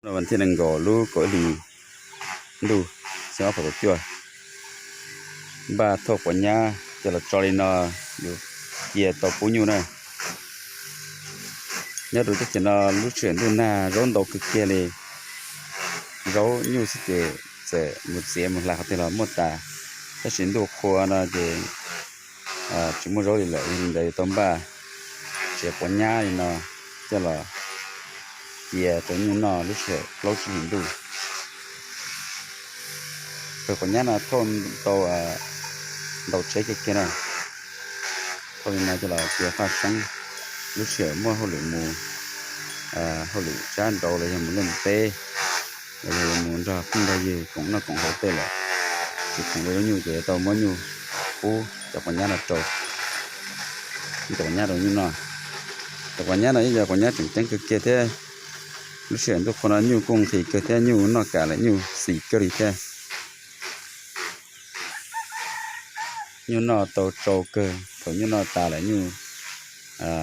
Hnub no vas thib nees nkaum lub kaum ib hlis ntuj xyoo ob phav kaum cuaj, npaj thauj quav nyab coj los tso li no, yus cia tau pub nyuj na. Nyob rau teb chaws no lub sij hawm ntuj nag zaub ntau kawg kiag li, zaub nyuj xwb ces txawm mus txiav mus hlais qhov twg los muaj tas, tab sis ntuj qhua no ces tsis muaj zaub li lawm. Yog li ntawd yuav tau npaj tsev quav nyab li no coj los cia rau nyuj noj lub sij hawm plaub tsib hlis ntuj. Pawg quav nyab no thauj tau ntau tsheb kiag kiag na. Thauj li no coj los cia faj seeb, lub sij hawm muaj hauj lwm mus, hauj lwm sab nraud los yog mus liaj mus teb, los yog mus nrog phooj nrog ywg koom noj koom haus tej lawm, tsis khoom ua zaub nyuj ces yuav tau muab nyuj pub cov quav nyab no rau, cov quav nyab rau nyuj noj. Cov quav nyab no ib yog quav nyab tseem ceeb kawg kiag thiab, lub sij hawm ntuj qhua no nyuj kuj nqhis kawg thiab nyuj noj kam lawm nyuj xis kawg li thiab. Nyuj noj tau tsau kawg, thaum nyuj noj tas lawm nyuj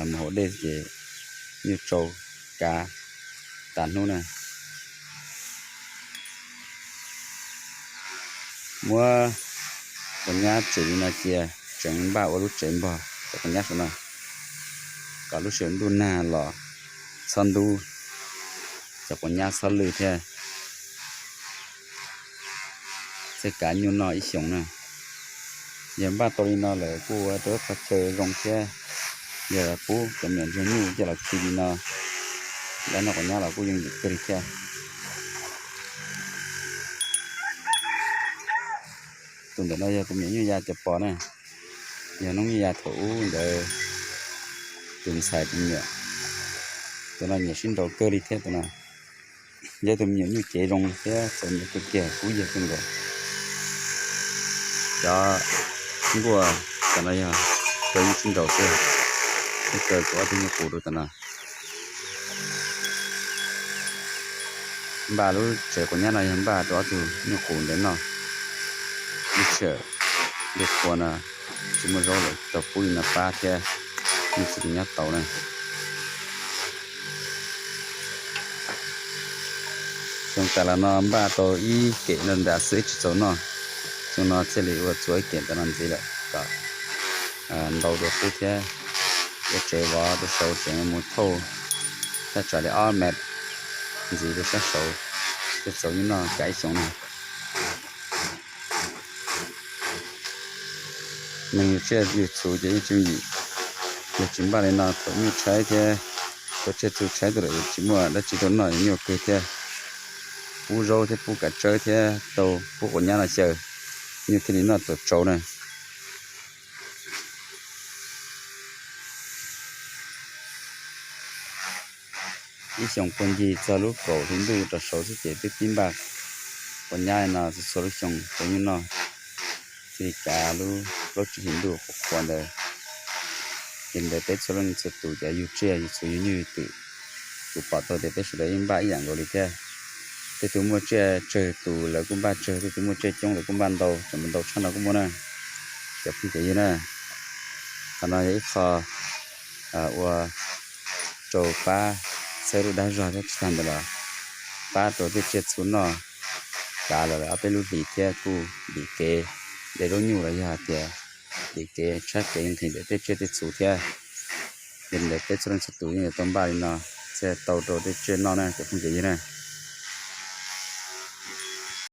mus haus dej ces nyuj tsau kav tas hnub na. Muab quav nyab tsev li no cia, tseem npaj ua lub tsev npog cov quav nyab saum no, kom lub sij hawm ntuj nag los txhob ntub, cov quav nyab txhob lwj thiab, thiaj kav nyuj noj ib xyoos na. Yog npaj tau li no lawm kuj ua rau qhov chaw zoo thiab, yog pub cov me nyuam ntsuag nyuj coj los khi li no, dab noj quav nyab los kuj yooj yim kawg li thiab. Tus ntawm no yog tus me nyuam nyuj ya cov pos na, yog noob nyuj ya thaum ub ntawd tus ntxhais tus me nyuam, tus no nyiam sib nraus kawg li thiab tus no. Yog tus me nyuam nyuj cev zoo thiab txom nyem kawg kiag kub yawg kawg nkaus. Cov nkuaj cov no yog rau nyuj sib nraus xwb, thiab kaw kuv ob tug nyuj qus rau tom no. Npaj lub tsev quav nyab no yog npaj rau ob tug nyuj qus ntawd noj. Lub sij hawm ntuj qhua no tsis muaj zaub lawm tau pub li no pab thiab, nyuj txiv tsis nyob tau na. Xyoo tas los no npaj tau ib kem no nram xwb ib tsis txaus noj, xyoo no thiaj li ua txua ib kem ntawm no ntxiv lawm kom ntau dua qub thiab. Ua tsev vov rau saud tseem mus thauj thaj tsam li ob mev ntxiv rau sab saud thiaj txaus nyuj noj kav ib xyoos no. Neeg yug tsiaj yug txhu ces yeej tsis yooj yim. Yog tsis npaj li no thaum nyuj tshaib thiab, thaum tsiaj txhu tshaib tuaj lawm tsis muaj dab tsi rau noj, nyuaj kawg thiab. Pub zaub thiab pub kav tsawb thiab tau pub quav nyab no xyaw, nyuj thiaj li noj tau tsau na. Ib xyoos puag ncig txog lub kaum hli ntuj rau saud xwb ces twb pib npaj quav nyab no txhua lub xyoo rau nyuj noj, thiaj li kav lub plaub tsib hlis ntuj qhuav qhuav ntawd. Ces ntawd peb txhua leej txhua tus cov yug tsiaj yug txhu yug nyuj yug twm, kuv pom tau tias peb sawv daws yeej npaj ib yam nkaus li thiab. Tej tus muaj tsiaj tsawg tus lawv kuj npaj tsawg, tej tus muaj tsiaj coob lawv kuj npaj ntau, tseem mus ntau tshaj no kuj muaj na. Cov phooj cov ywg na, qhov no yog ib qho ua rau pab txhawb lub dag zog thiab tsis tag ntawd los pab rau tej tsiaj txhu noj, kav los lawm ob peb lub hlis thiab kuj dim kev de zaub nyuj los yog hais tias dim kev tshab kev nqhis ntawm tej tsiaj tej txhu thiab. Yog li ntawd peb txhua leej txhua tus yeej yuav tau npaj li no thiaj tau rau tej tsiaj noj na cov phooj cov ywg na.